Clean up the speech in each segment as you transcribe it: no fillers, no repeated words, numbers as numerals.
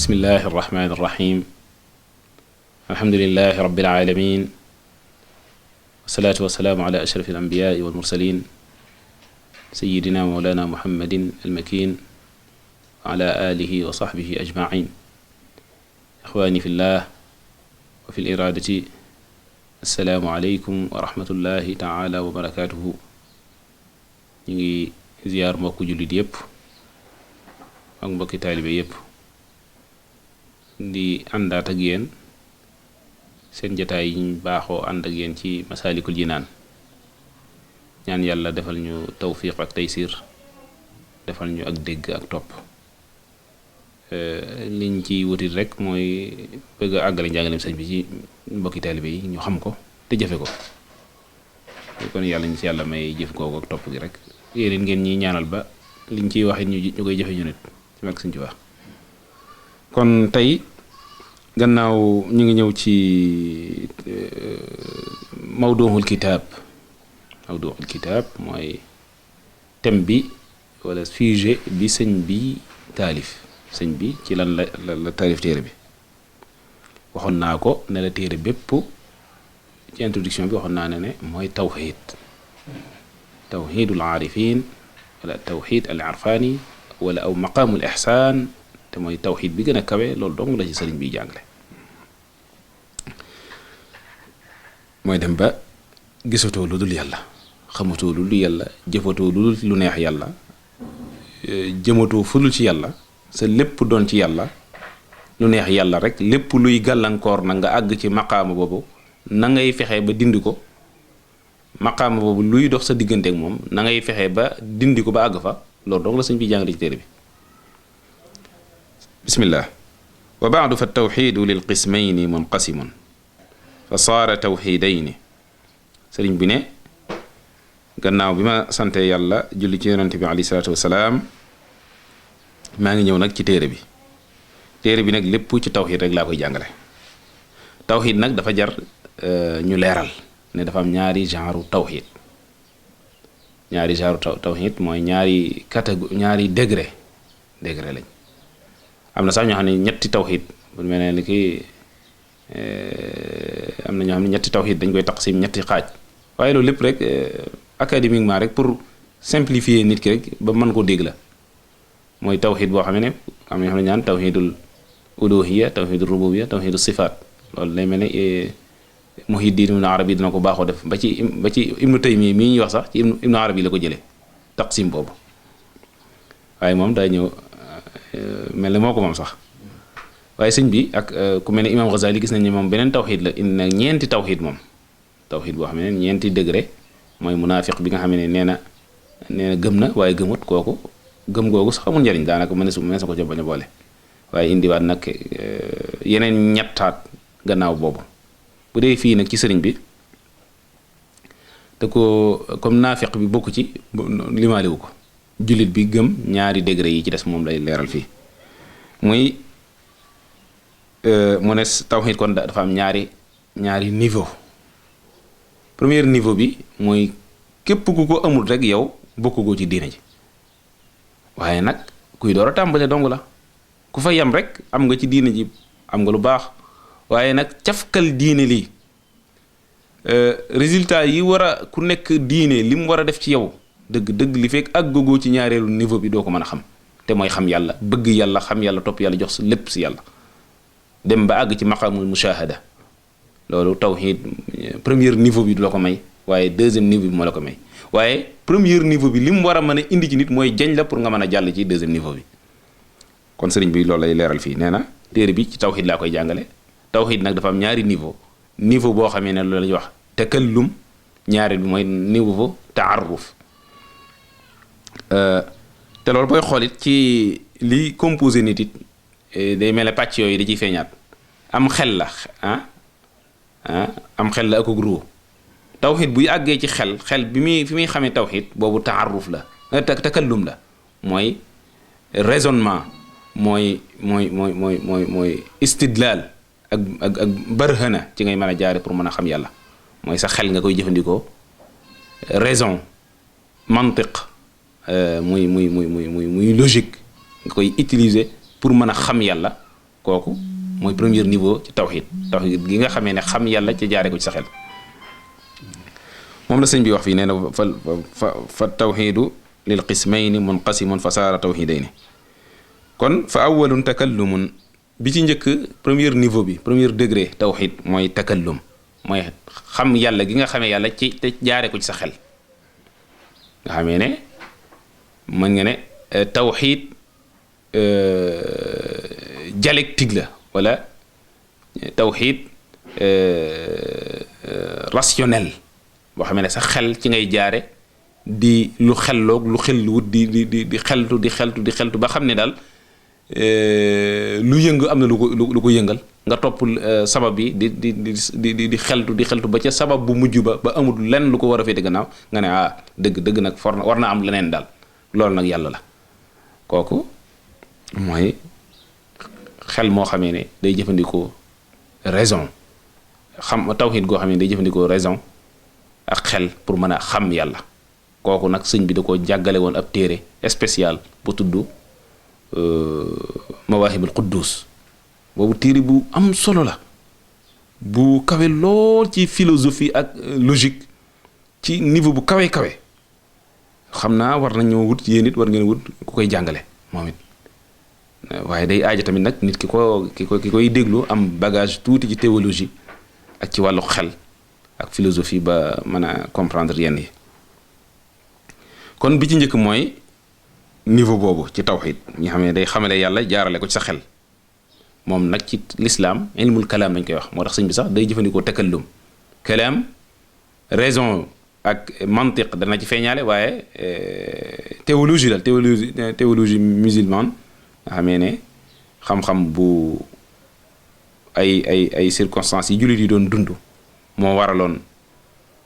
bismillahi irrahmani irrahim alhamdulilahi rabilalamin wasalaatu wasalaamu ala ashrafi alambiyaai walmursalin sayidina mawlana muhammadin almakin wa ala alihi wa saxbihi ajmain ixwaani fillah wa fi liradati assalaamu aleykum wa rahmatullahi taala wa barakatuhu ñu ngi ziyaar mbokku jullit yépp ak mbokki taalibe yépp di àndaat ak yéen seen jataay yi ñu baaxoo ànd ak yéen ci masaalikul jinaan ñaan yàlla defal ñu tawfiq ak taysir defal ñu ak dégg ak topp liñ ci wutit rek mooy bëgg a àggale njàngaleem sëñ bi ci mbokki taalibe yi ñu xam ko te jëfe ko kon yàlla ñu ci yàlla may jëf googu ak topp gi rek yéen ngeen ñi ñaanal ba liñ ciy waxit ñu koy jëfe ñu nit ci mag sëñ ci wax kon tey gannaaw ñu ngi ñëw ci mawduuxul kitaab mooy thème bi wala sujet bi sëñ bi taalif sëñ bi ci lan la taalif téere bi waxoon naa ko ne la téere bépp ci introduction bi waxoon naa ne mooy tawxiidul aarifin wala tawxiid al irfaani wala aw maqaamul ixsaan te mooy tawxiid bi gën a kawe loolu dong la ci sëriñ bi jàngale mooy dem ba gisatoo lu dul yàlla xamatoo lu dul yàlla jëfatoo lu dul lu neex yàlla jëmatoo fu dul ci yàlla sa lépp doon ci yàlla lu neex yàlla rek lépp luy gàllankoor na nga àgg ci maqaama boobu na ngay fexe ba dindi ko maqaama boobu luy dox sa digganteek moom na ngay fexe ba dindi ko ba àgg fa loolu dong la sëñ bi jàngale ci téere bi bismillah wa baadu fa tawxiidu lil qismayni munqasimun fa saara tawxiidayni sëriñ bi ne gannaaw bi ma sante yàlla julli ci yonente bi alayhi salaatu wasalaam maa ngi ñëw nag ci téere bi nag lépp ci tawxiid rek laa koy jàngale tawxiid nag dafa jar ñu leeral ne dafa am ñaari genre tawxiid tawxiid mooy ñaari catégorie ñaari degré lañ am na sax ñoo xam ne ñetti tawxiid bu mel ne ki am na ñoo xam ne ñetti tawxiid dañ koy taqsim ñetti xaaj waaye loolu lépp rek académiquement rek pour simplifier nit ki rek ba mën ko dégg la mooy tawxiid boo xam ne am na ñoo xam ne ñaan tawxiidul uluhiyya tawxiidul rububiyya tawxiidul sifaat loolu lay mel ne Muhyiddin Ibn Arabi dina ko baaxoo def ba ci Ibnu Taymi mii ñuy wax sax ci Ibnu Arabi la ko jëlee taqsim boobu waaye moom day ñëw mel ne moo ko moom sax waaye sëñ bi ak ku mel ne Imam Ghazali gis nañ ne moom beneen tawxiid la indi nag ñeenti tawxiid moom tawxiid boo xam ne ñeenti degré mooy munaafiq bi nga xam ne nee na gëm na waaye gëmut kooku gëm googu sax amul njariñ daanaka mënees na ko ca bañ a boole waaye indiwaat nag yeneen ñettaat gannaaw boobu bu dee fii nag ci sëriñ bi te ko comme naafiq bi bokk ci limaaliwu ko jullit bi gëm ñaari degré yi ci des moom lay leeral fii muy mu ne tawxiid kon dafa am ñaari niveau premier niveau bi mooy képp ku ko amul rek yow bokkugoo ci diine ji waaye nag kuy door a tàmbale dong la ku fa yem rek am nga ci diine ji am nga lu baax waaye nag cafkal diine lii résultat yi war a ku nekk diine li mu war a def ci yow dëgg li fekk àggagoo ci ñaareelu niveau bi doo ko mën a xam te mooy xam yàlla bëgg yàlla xam yàlla topp yàlla jox sa lépp si yàlla dem ba àgg ci maqaamul mushahada loolu tawxiid premier niveau bi du la ko may waaye deuxième niveau bi moo la ko may waaye premier niveau bi li mu war a mën a indi ci nit mooy jañ la pour nga mën a jàll ci deuxième niveau bi kon sëriñ bi loolu lay leeral fii nee na téere bi ci tawxiid laa koy jàngale tawxiid nag dafa am ñaari niveau boo xamee ne loolu la ñuy wax takallum ñaari bi mooy niveau taaruf te loolu booy xoolit ci li composé nit it day mel ne pàcc yooyu da ciy feeñaat am xel la am xel la ak ruu tawxiid buy àggee ci xel bi fi muy xamee tawxiid boobu taaruf la takallum la mooy raisonnement mooy istidlaal ak barhana ci ngay mën a jaare pour mën a xam yàlla mooy sa xel nga koy jëfandikoo raison mantiq muy logique nga koy utiliser pour mën a xam yàlla kooku mooy premier niveau ci tawxid gi nga xamee ne xam yàlla ci jaare ko ci sa xel. moom la sëñ bi wax fii nee na fa tawxidu lil qismayni munqasimun fa saara tawxidayni. kon fa awwalun takallumun bi ci njëkk premier niveau bi premier degré tawxid mooy takallum mooy xam yàlla gi nga xamee yàlla ci te jaare ko ci sa xel nga xamee ne mën nga ne tawxid dialectique la wala tawxid rationnel boo xamee ne sa xel ci ngay jaare di lu xelloog lu xelluwut di xeltu ba xam ne daal lu yëngu am na lu ko yëngal nga topp sabab bi di xeltu ba ca sabab bu mujj ba amul lenn lu ko war a féete gannaaw nga ne dëgg nag war na am leneen daal loolu nag yàlla la. kooku mooy xel moo xamee ne day jëfandikoo raison xam tawhid goo xamee ne day jëfandikoo raison ak xel pour mën a xam yàlla. kooku nag sëñ bi da ko jàggale woon ab téere spécial bu tudd Mawaahibul Quddus boobu téere bu am solo la bu kawe lool ci philosophie ak logique ci niveau bu kawe xam naa war nañoo wut yéen it war ngeen wut ku koy jàngale moom it waaye day aaja tamit nag nit ki koy déglu am bagage tuuti ci théologie ak ci wàllu xel ak philosophie ba mën a comprendre yenn yi. kon bi ci njëkk mooy niveau boobu ci tawxid ñi xam ne day xamale yàlla jaarale ko ci sa xel moom nag ci l'islam ilmul kalaam lañ koy wax moo tax sëñ bi sax day jëfandikoo takallum kalaam raison ak mantiq dana ci feeñaale waaye théologie la théologie musulmane nga xamee ne xam-xam bu ay circonstances yi jullit yi doon dund moo waraloon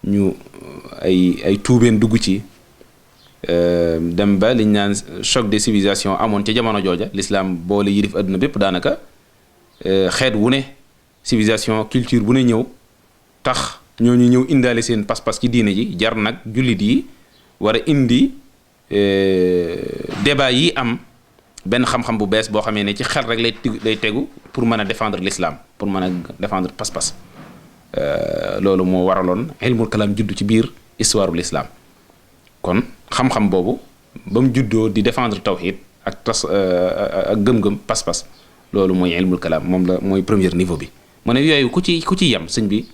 ñu ay tuubeen dugg ci dem ba liñ naan choc des civilisations amoon ca jamono jooja l'islam boole yilif adduna bépp daanaka xeet wu ne civilisation culture bu ne ñëw tax ñooñu ñëw indaale seen pas-pas ci diine ji jar nag jullit yi war a indi débat yi am benn xam-xam bu bees boo xamee ne ci xel rek lay tegu pour mën a défendre l'islam pour mën a défendre pas-pas loolu moo waraloon ilmul kalaam juddu ci biir histoire bu l'islam. kon xam-xam boobu ba mu juddoo di défendre tawhid ak ak gëm-gëm pas-pas loolu mooy ilmul kalaam moom la mooy premier niveau bi mu ne yooyu ku ci yem sëñ bi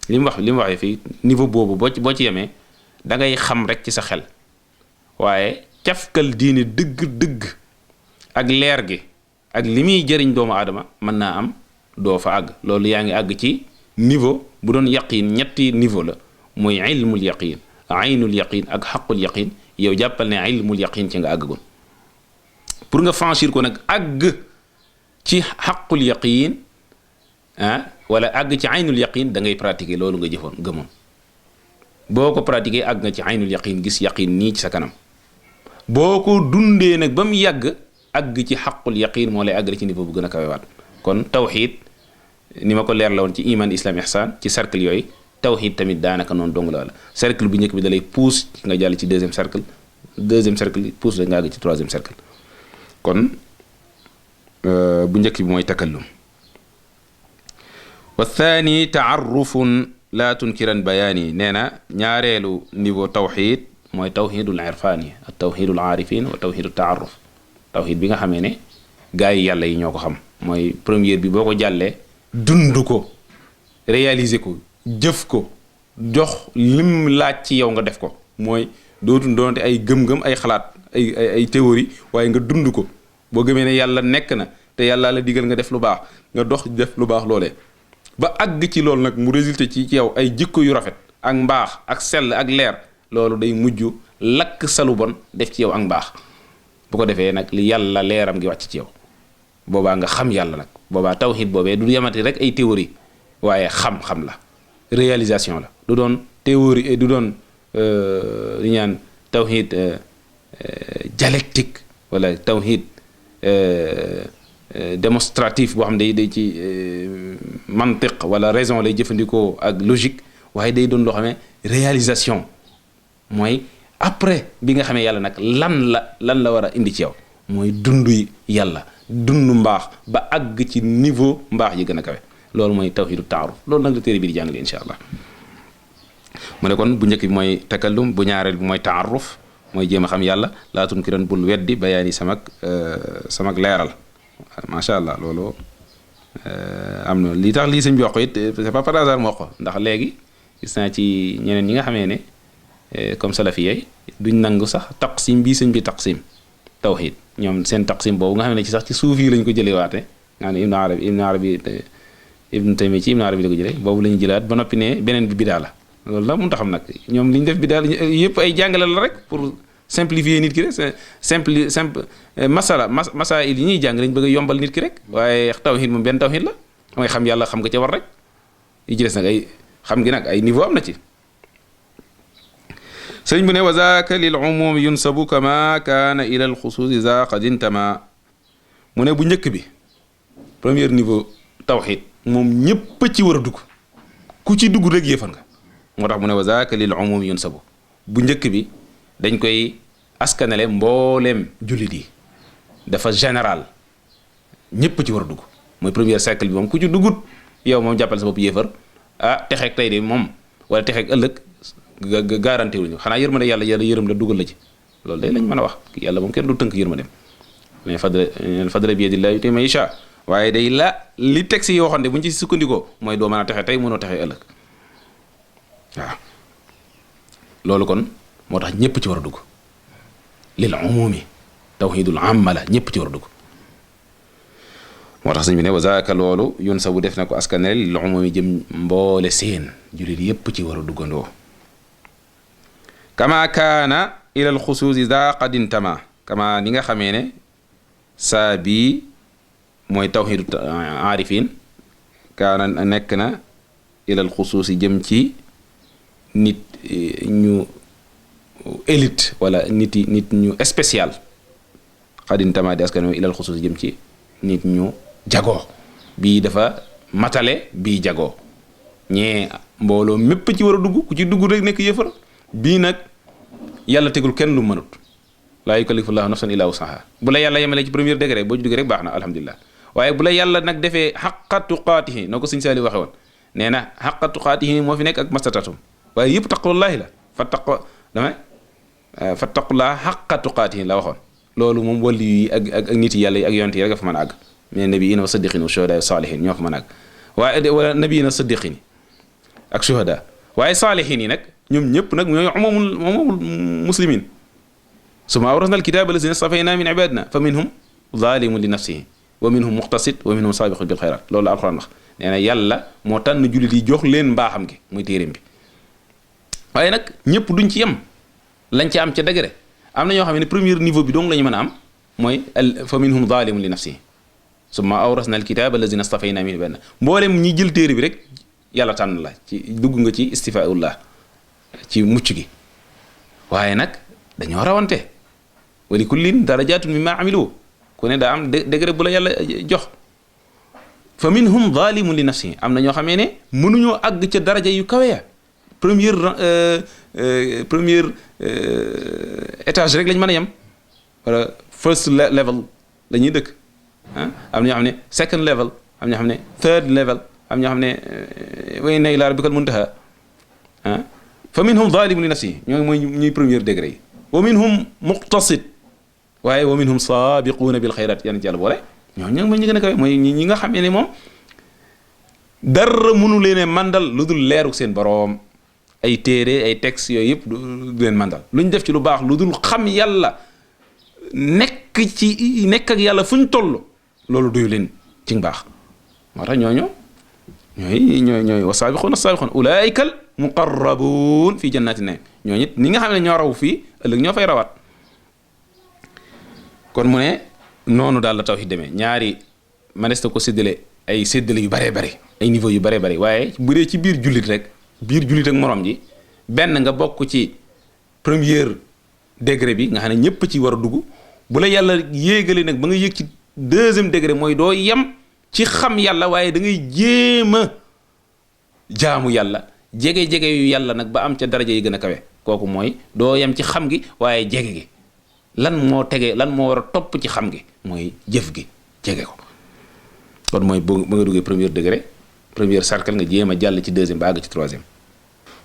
li mu waxee fii niveau boobu boo ci yemee da ngay xam rek ci sa xel waaye cafkal diine dëgg ak leer gi ak li muy jëriñ doomu aadama mën naa am doo fa àgg loolu yaa ngi àgg ci niveau bu doon yaqiin ñetti niveau la mooy ilmul yaqiin aynul yaqin ak xaqul yaqin yow jàppal ne ilmul yaqin ci nga àggagoon pour nga franchir ko nag àgg ci xaqul yaqin wala àgg ci aynul yaqin da ngay pratiquer loolu nga jëfoon gëmoon boo ko pratiquer àgg nga ci aynul yaqin gis yaqin nii ci sa kanam boo ko dundee nag ba mu yàgg àgg ci xaqul yaqin moo lay àggal ci niveau bu gën a kawewaat kon tawxid ni ma ko leer la woon ci iman islam ihsan ci cercle yooyu tawhid tamit daanaka noonu dong la wala cercle bu njëkk bi da lay pousse nga jàll ci deuxième cercle pousse la nga àgg ci troisième cercle kon bu njëkk bi mooy takallum wa thani taarrufun la tunkiran bayaani nee na ñaareelu niveau tawhid mooy tawhidul irfani ak tawhidul aarifin wa tawhidul taarruf tawhid bi nga xamee ne gaa yi yàlla yi ñoo ko xam mooy première bi boo ko jàllee dund ko réaliser ko jëf ko jox lim laaj ci yow nga def ko mooy doonte ay gëm-gëm ay xalaat ay théorie waaye nga dund ko boo gëmee ne yàlla nekk na te yàlla la digal nga def lu baax nga dox def lu baax loolee ba àgg ci loolu nag mu résulté ci yow ay jikko yu rafet ak mbaax ak sell ak leer loolu day mujj lakk salu bon def ci yow ak mbaax bu ko defee nag li yàlla leeram gi wàcc ci yow boobaa nga xam yàlla nag boobaa tawhid boobee du yamati rek ay théorie waaye xam-xam la réalisation la du doon théorie du doon li ñaan tawhid dialectique wala tawhid démonstratif boo xam ne day ci mantiq wala raison lay jëfandikoo ak logique waaye day doon loo xam ne réalisation mooy après bi nga xamee yàlla nag lan la war a indi ci yow mooy dund yàlla dund mbaax ba àgg ci niveau mbaax yi gën a kawe loolu mooy tawhidu taaruf loolu nag la téere bi di jàngale insha allah mu ne kon bu njëkk bi mooy takallum bu ñaareel bi mooy taaruf mooy jéem a xam yàlla laa tunkiran bul weddi bayaani samak leeral macha allah loolu am na li tax lii sëñ bi wax ko it c'est pas par hasard moo ko ndax léegi gis naa ci ñeneen ñi nga xamee ne comme salafiyé duñ nangu sax taqsim bii sëñ bi taqsim tawhid ñoom seen taqsim boobu nga xam ne ci sax ci suuf yi lañ ko jëlee waate nga ne ibnu arabi ibnu taymi ci ibnu arabi la ko jëlee boobu la ñu jëlaat ba noppi ne beneen bi bidaa la loolu la mun taxam nag ñoom li ñu def bidaa yëpp ay jàngale la rek pour simplifier nit ki rek simple masail yi ñuy jàng lañ bëgg a yombal nit ki rek waaye tawhid moom benn tawhid la mooy xam yàlla xam nga ca war rek yi ci des nag ay xam gi nag ay niveau am na ci sëriñ bu ne wa zaaka lil umum yunsabu kama kaana ila al xusuusi za qad intama mu ne bu njëkk bi premier niveau tawhid moom ñépp ci war a dugg ku ci dugg rek yéefar nga moo tax mu ne wa zaaka lil umum yunsabu bu njëkk bi dañ koy askanale mbooleem jullit yi dafa général ñépp ci war a dugg mooy premier cercle bi moom ku ci duggut yow moom jàppal sa bopp yéefar texeeg tey de moom wala texeeg ëllëg garanti wuñu xanaa yërmande yàlla yërëm la dugal la ci loolu day lañ mën a wax yàlla moom kenn du tënk yërmandeem mais fadla bi yadillah yuti man yasha waaye day li texte yi waxoon de bu ñu ci sukkandikoo mooy doo mën a texe tey mënoo texe ëllëg waaw loolu kon moo tax ñëpp ci war a dugg lil umumi tawhidul amma la ñëpp ci war a dugg moo tax sëñ bi ne wa zaaka loolu yun sa bu def na ko askanel lil umumi jëm mboole seen jullit yëpp ci war a duggandoo kama kaana ilal xusuusi za qad intama kama ni nga xamee ne saa bii mooy tawhidu aarifin kaana nekk na ilal xusuusi jëm ci nit ñu élite wala nit ñu spécial qad intama di askan ilal xusuusi jëm ci nit ñu jagoo bii dafa matale bii jagoo ñee mbooloo mépp ci war a dugg ku ci dugg rek nekk yëfar bii nag yàlla tegul kenn lu mënut laa yukallifu llaahu nafsan illaa wusahaa bu la yàlla yemalee ci premier degré boo ci duggee rek baax na alhamdulilah waaye bu la yàlla nag defee xaqa tuqaatihi noo ko sëñ Saali waxe woon nee na xaqa tuqaatihi moo fi nekk ak mastatatum waaye yëpp taqwallahi la fattaqullaaha xaqa tuqaatihi la waxoon loolu moom wali yi ak nit yi yàlla yi ak yonent yi rek a fa mën a àgg mais nabiyiina wa siddiqiina wa shuhadaa wa saalihiin ñoo fa mën a àgg waaye wala nabiyiina siddiqiin ak shuhadaa waaye saalihiin yi nag ñoom ñëpp nag ñooy umumul muslimin summa awrasna alkitaaba lazina stafaynaa min ibaadina fa minhum zaalimun li nafsihi wa minhum muqtasid wa minhum saabiqun bil xayraat loolu la alxuraan wax nee na yàlla moo tànn jullit yi jox leen mbaaxam gi muy téeréem bi waaye nag ñëpp duñ ci yem lañ ci am ca degré am na ñoo xam ne premier niveau bi dong la ñu mën a am mooy fa minhum zaalimun li nafsihi summa awrasna alkitaaba lazina stafaynaa min ibaadina mboolem ñi jël téere bi rek yàlla tànn la ci dugg nga ci istifaa'ullah ci mucc gi waaye nag dañoo rawante wa li kullin darajaatun mimma amilu ku ne daa am degré bu la yàlla jox fa minhum zalimun li nafsihi am na ñoo xamee ne mënuñoo àgg ca daraja yu kawe ya première étage rek lañ mën a yem wala first level dañuy dëkk am na ñoo xam ne second level am ñoo xam ne third level am ñoo xam ne wa inna ilaa rabbikal muntaha fa minhum zalimun li nafsihi ñoo mooy ñuy premier degré yi wa minhum muqtasid waaye wa minhum saabiquuna bil xayraat yan ci yàlla boole ñoo mooy ñi gën a kawe mooy ñi nga xam ne moom dara mënu leen mandal lu dul leeru seen boroom ay téere ay textes yooyu yëpp du leen mandal lu ñu def ci lu baax lu dul xam yàlla nekk ak yàlla fu ñu toll loolu doyu leen ci mbaax moo tax ñooñu ñooy wa saabiquuna saabiquun ulaaikal muqarrabuun fii jannaati na'iim ñooñu it ni nga xam ne ñoo raw fii ëllëg ñoo fay rawaat kon mu ne noonu daal la tawhid demee ñaari manes na ko séddale ay séddale yu baree bari ay niveau yu baree bari waaye bu dee ci biir jullit rek biir jullit ak morom ji benn nga bokk ci premier degré bi nga xam ne ñëpp ci war a dugg bu la yàlla yéegale nag ba nga yéeg ci deuxième degré mooy doo yem ci xam yàlla waaye da ngay jéem a jaamu yàlla jege yu yàlla nag ba am ca daraja yi gën a kawe kooku mooy doo yem ci xam gi waaye jege gi lan moo tege lan moo war a topp ci xam gi mooy jëf gi jege ko. kon mooy ba nga duggee premier degré premier cercle nga jéem a jàll ci deuxième ba àgg ci troisième.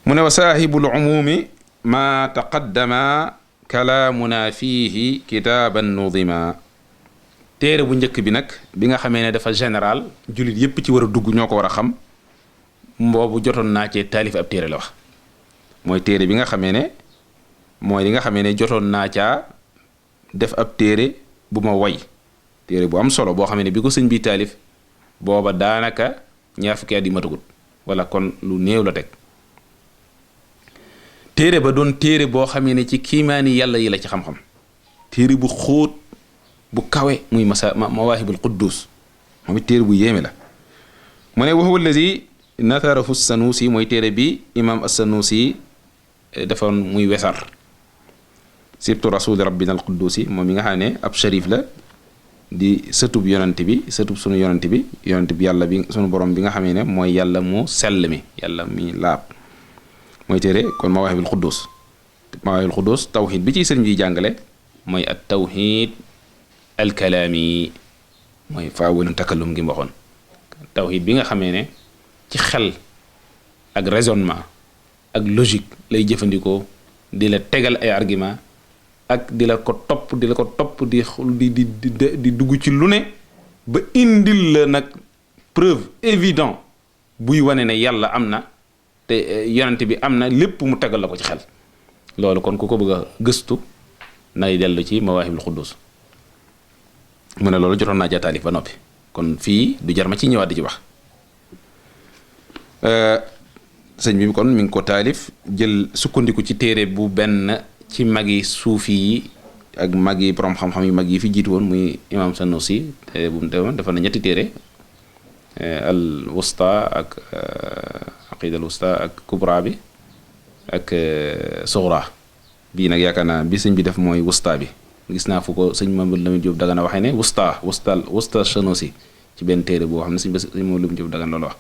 mu ne wa saahibul umumi ma taqaddama kalaamuna fiihi kitaaban nudima. téere bu njëkk bi nag bi nga xamee ne dafa général jullit yépp ci war a dugg ñoo ko war a xam mboobu jotoon naa cee taalif ab téere la wax mooy téere bi nga xamee ne mooy li nga xamee ne jotoon naa caa def ab téere bu ma way téere bu am solo boo xamee ne bi ko sëñ bi taalif booba daanaka ñaar fukki at yi matagut wala kon lu néew la teg téere ba doon téere boo xamee ne ci kiimaani yàlla yi la ci xam-xam téere bu xóot bu kawe muy mawaahibul quddus moom it téere bu yéeme la mu ne wa huwa allazi natharahu sanusi mooy téere bi imam as-sanusi defoon muy wesar sibtu rasuli rabbina al quddusi moom mi nga xam ne ab sharif la di sëtub yonante bi sëtub sunu yonante bi yàlla bi sunu borom bi nga xamee ne mooy yàlla mu sell mi yàlla mi laab mooy téere kon mawaahibul quddus tawhid bi ci sëriñ bi jàngale mooy at tawhid al kalaami mooy faawalun takallum gi waxoon tawhid bi nga xamee ne ci xel ak raisonnement ak logique lay jëfandikoo di la tegal ay argument ak di la ko topp di dugg ci lu ne ba indil la nag preuve évident buy wane ne yàlla am na te yonent bi am na lépp mu tegal la ko ci xel loolu kon ku ko bëgg a gëstu nay dellu ci mawaahibul quddus mu ne loolu jotoon naa ja taalif ba noppi kon fii du jar ma ci ñëwaat di ci wax sëñ bi kon mi ngi ko taalif jël sukkandiku ci téere bu benn ci magi suufi yi ak magi borom xam-xam yu mag yi fi jiitu woon muy imam Sanusi téere bu mu demoon dafa na ñetti téere al wusta ak aqida al wusta ak kubra bi ak sughra bii nag yaakaar naa bi sëñ bi def mooy wusta bi gis naa fu ko sëñ Mamadou Lamine Diop Dagana waxee ne wusta Sanusi ci benn téere boo xam ne sëñ Mamadou Lamine Diop Dagana loolu wax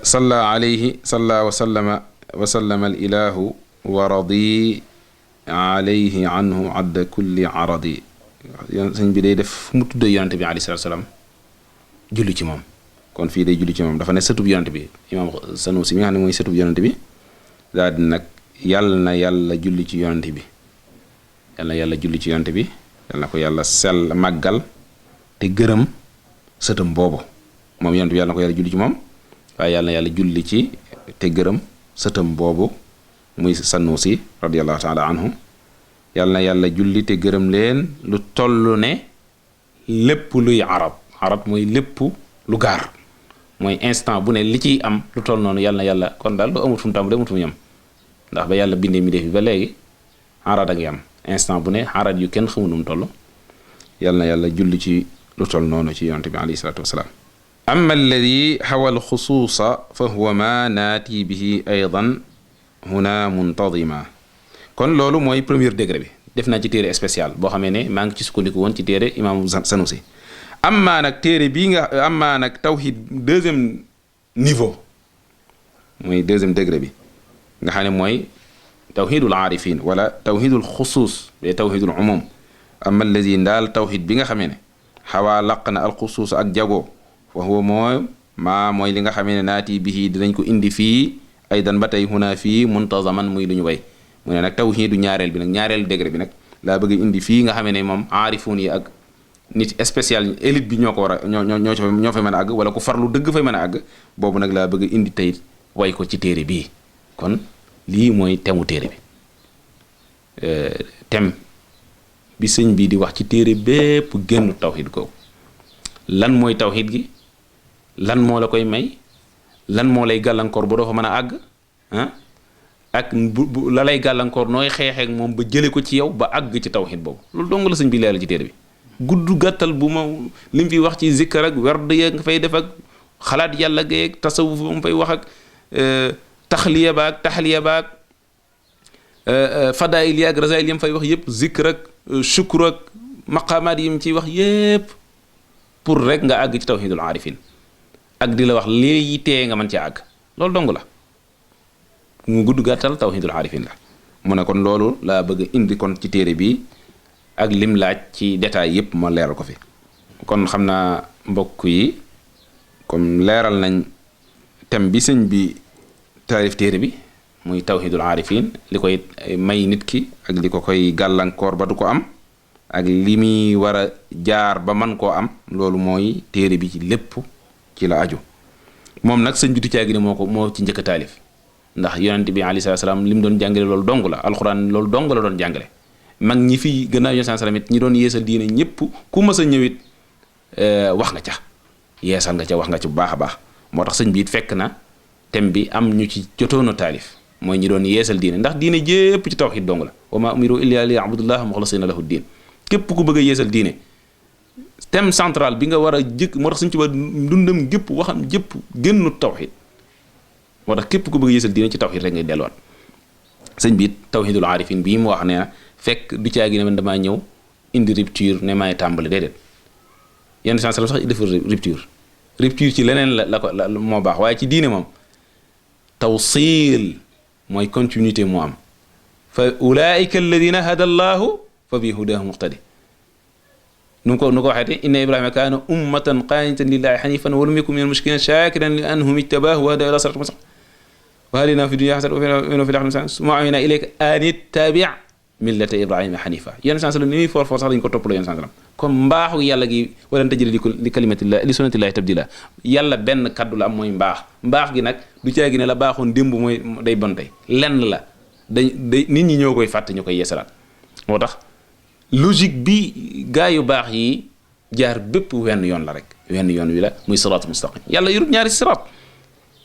salla alayhi salla wa sallama al ilahu wa radi alayhi anhu adda kulli aradi sëñ bi day def fu mu tuddee yonante bi alayhi salaatu salaam julli ci moom kon fii day julli ci moom dafa ne sëtub yonante bi imam Sanusi mi nga xam ne mooy sëtub yonante bi daal di nag yàlla na yàlla julli ci yonante bi yàlla na yàlla julli ci yonante bi yàlla na ko yàlla sell màggal te gërëm sëtam boobu moom yonante bi yàlla na ko yàlla julli ci moom waaye yàlla na yàlla julli ci te gërëm sëtam boobu muy Sanusi radiyallahu taala anhu yàlla na yàlla julli te gërëm leen lu toll ne lépp luy arab mooy lépp lu gaar mooy instant bu ne li ciy am lu toll noonu yàlla na yàlla kon daal lu amut fu mu tàmbalee amut fu mu yem ndax ba yàlla bindee mi def bi ba léegi arad ak yam instant bu ne arad yu kenn xamu nu mu toll yàlla na yàlla julli ci lu toll noonu ci yonent bi alayhi salaatu wasalaam amma alladi hawa alxusuusa fa huwa ma naati bihi aydan huna muntadima kon loolu mooy premier degré bi def naa ci téere spécial boo xamee ne maa ngi ci sukkandiku woon ci téere imaamu Sanusi amma nag téere bii nga amma nag tawhid deuxième niveau mooy deuxième degré bi nga xam ne mooy tawhidul aarifin wala tawhidul xusuus be tawhidul umum amma alladi ndaal tawhid bi nga xamee ne xawaa laq na alxusuus ak jagoo fa huwa mooy li nga xamee ne naati bihi dinañ ko indi fii aydan ba tey huna fii muntazaman muy lu ñu way mu ne nag tawhidu ñaareel bi nag ñaareel degré bi nag laa bëgg indi fii nga xamee ne moom aarifuun yi ak nit spécial élite bi ñoo ko war a ñoo fay mën a àgg wala ku farlu dëgg fay mën a àgg boobu nag laa bëgg indi tey way ko ci téere bii kon lii mooy temu téere bi tem bi sëñ bi di wax ci téere bépp génn tawhid googu lan mooy tawhid gi lan moo la koy may lan moo lay gàllankoor ba doo fa mën a àgg ak bu la lay gàllankoor nooy xeexeek moom ba jële ko ci yow ba àgg ci tawhid boobu loolu dong la sëñ bi leeral ci téere bi gudd gàttal bu ma li mu fi wax ci zikkar ak werd yeeg nga fay def ak xalaat yàlla geeg tasawuf ba mu fay wax ak taxliya baag taxliya baag fadaayil yaag rasaayil yi mu fay wax yëpp zikr ak shukr ak maqaamaat yi mu ciy wax yëpp pour rek nga àgg ci tawhidul aarifin ak di la wax lii tee nga mën ci àgg loolu dong la mu gudd gàttal tawhidul aarifin la mu ne kon loolu laa bëgg indi kon ci téere bi ak lim laaj ci détail yépp ma leeral ko fi kon xam naa mbokk yi comme leeral nañ thème bi sëñ bi taarif téere bi muy tawhidul aarifin li koy may nit ki ak li ko koy gàllankoor ba du ko am ak li muy war a jaar ba man koo am loolu mooy téere bi ci lépp ci la aju moom nag sëñ bi du caagi ne moo ci njëkk a taalif ndax yonent bi alayhi salaam li mu doon jàngale loolu dong la alxuraan loolu dong la doon jàngale mag ñi fi gannaaw yonent salaam it ñi doon yeesal diine ñëpp ku mës a ñëwit wax nga ca yeesal nga ca wax nga ca bu baax a baax moo tax sëñ bi it fekk na thème bi am ñu ci jotoon a taalif mooy ñi doon yeesal diine ndax diine jépp ci tawhid dong la wa ma umiru illa li ya'budullaha mukhlisina lahu diin képp ku bëgg a yeesal diine thème central bi nga war a jëkk moo tax suñ ci ba dundam gépp waxam jëpp génnu tawhid moo tax képp ku bëgg a yeesal diine ci tawhid rek ngay delluwaat sëñ bi tawhidul aarifin bii mu wax ne fekk du caagi ne man damaa ñëw indi rupture ne maay tàmbali déedéet yenn sens la sax dafa rupture ci leneen la ko moo baax waaye ci diine moom tawsil mooy continuité moo am fa ulaika alladina hada allahu fa bi hudahu muqtadi nu ko waxeete inna ibrahima kaana ummatan qaanitan lillahi hanifan wa lam yakun min al-mushrikiin shakiran li anhum ijtabaahu wa hada ila siratin mustaqim wa hadina fi dunya hasanatan wa fil akhirati hasanatan summa awhayna ilayka an ittabi' millata ibrahima hanifa yenn sens la ni muy for sax dañ ko toppaloo yenn sens la comme mbaaxu yàlla gi wala tajid li kalimatillah li sunnatillahi tabdila yàlla benn kaddu la am mooy mbaax gi nag du caagi ne la baaxoon démb mooy day bon tey lenn la day nit ñi ñoo koy fàtte ñu koy yeesalaat moo tax logique bi gaa yu baax yi jaar bépp wenn yoon la rek wenn yoon wi la muy siraatu mustaqim yàlla yorut ñaari siraat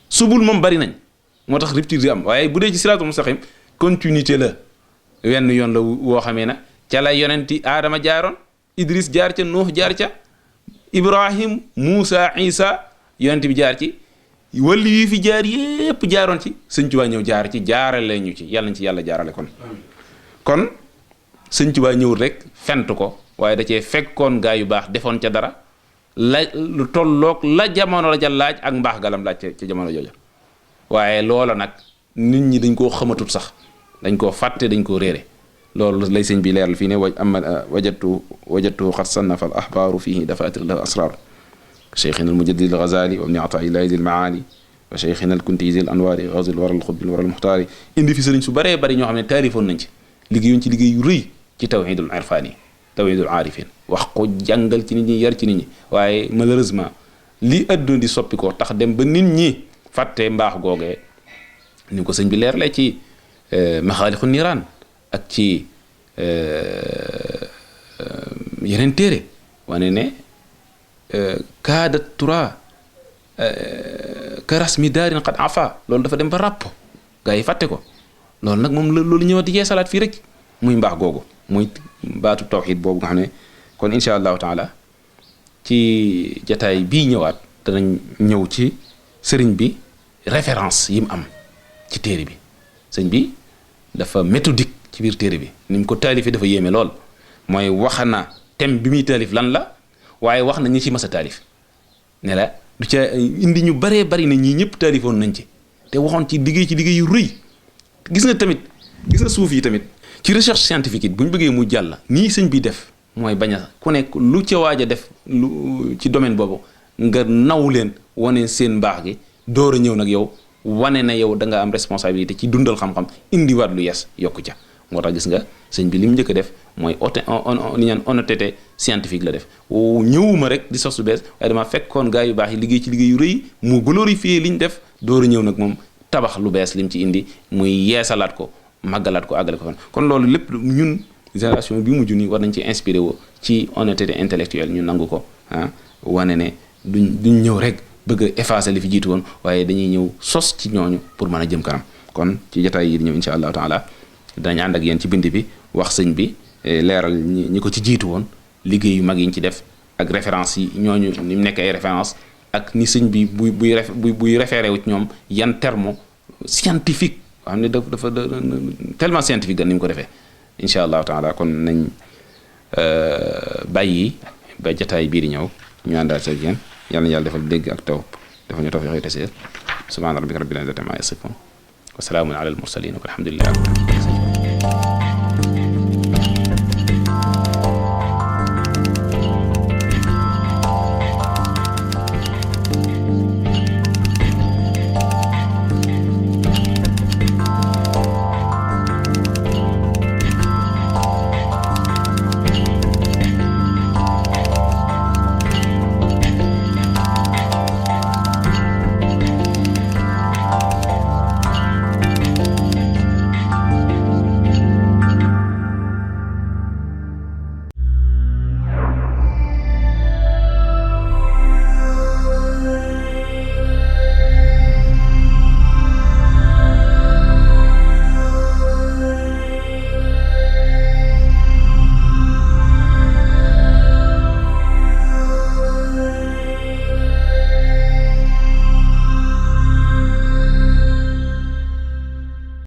subul moom bari nañ moo tax rupture di am waaye bu dee ci siraatu mustaqim continuité la wenn yoon la woo xamee na ca la yonenti aadama jaaroon idris jaar ca nuux jaar ca ibrahim muusa isa yonent bi jaar ci wali yi fi jaar yépp jaaroon ci sëñ Tuubaa ñëw jaar ci jaarale ñu ci yàlla nañ ci yàlla jaarale kon sëñ Tuubaa ñëwul rek fent ko waaye da cee fekkoon gaa yu baax defoon ca dara la lu tolloog la jamono la ja laaj ak mbaax galam laaj ca jamono jooja waaye loola nag nit ñi dañ koo xamatut sax dañ koo fàtte dañ koo réere loolu lay sëñ bi leeral fii ne wajadtu qad sannafa al ahbaaru fihi dafaatir lahu asrar cheikhina al mujaddid al ghazali wa ibni ataillahi al maali wa cheikhina al kuntizi al anwaari ghazil waral xutbil waral muxtaari indi fi sëriñ su baree bari ñoo xam ne taarifoon nañ ci liggéeyuñ ci liggéey yu rëy ci tawhidul irfani tawhidul aarifin wax ko jàngal ci nit ñi yar ci nit ñi waaye malheureusement li adduna di soppi ko tax dem ba nit ñi fàtte mbaax googee ni ko sëñ bi leer la ci maxaalixu niiraan ak ci yeneen téere wane ne kaada tura karasmi daarin qad afa loolu dafa dem ba ràpp gaa yi fàtte ko loolu nag moom loolu ñëwaat di yeesalaat fii rek muy mbaax googu muy baatu tawxiid boobu nga xam ne kon insha allahu taala ci jataay bii ñëwaat danañ ñëw ci sëriñ bi référence yi mu am ci téere bi sëñ bi dafa méthodique ci biir téere bi ni mu ko taalifee dafa yéeme lool mooy wax na thème bi muy taalif lan la waaye wax na ñi ci mas a taalif ne la du ca indi ñu baree bari na ñii ñëpp taalifoon nañ ci te waxoon ci liggéey yu rëy gis nga suuf yi tamit ci recherche scientifique it bu ñu bëggee mu jàll nii sëñ bi def mooy bañ a ku nekk lu ca waaj a def lu ci domaine boobu nga naw leen wane seen mbaax gi door a ñëw nag yow wane na yow da nga am responsabilité ci dundal xam-xam indiwaat lu yes yokku ca moo tax gis nga sëñ bi li mu njëkk a def mooy li ñaan honnêteté scientifique la def ñëwuma rek di sos su bees waaye dama fekkoon gaa yu baax yi liggéey ci liggéey yu rëy mu glorifier li ñu def door a ñëw nag moom tabax lu bees lim ci indi muy yeesalaat ko màggalaat ko àggale ko fan kon loolu lépp ñun génération bi mujj nii war nañ ci inspiré woo ci honnêteté intellectuelle ñu nangu ko wane ne duñ ñëw rek bëgg a effacer li fi jiitu woon waaye dañuy ñëw sos ci ñooñu pour mën a jëm kanam kon ci jotaay yi di ñëw insha allahu taala danañ ànd ak yéen ci bind bi wax sëñ bi leeral ñi ko ci jiitu woon liggéey yu mag yi ñu ci def ak référence yi ñooñu ni mu nekk ay référence ak ni sëñ bi buy référé wu ci ñoom yan terme scientifique yoo xam ne dafa tellement scientifique gan ni mu ko defee insha allahu taala kon nañ bàyyi ba jotaay bii di ñëw ñu àndaat ak yéen yàlla na yàlla defal dégg ak taw dafa ñu tawfiq tasiir subhaana rabbika rabbil izzati ammaa yasifuun wa salaamun ala al mursaliin walhamdulillahi rabbil aalamiin Thank you.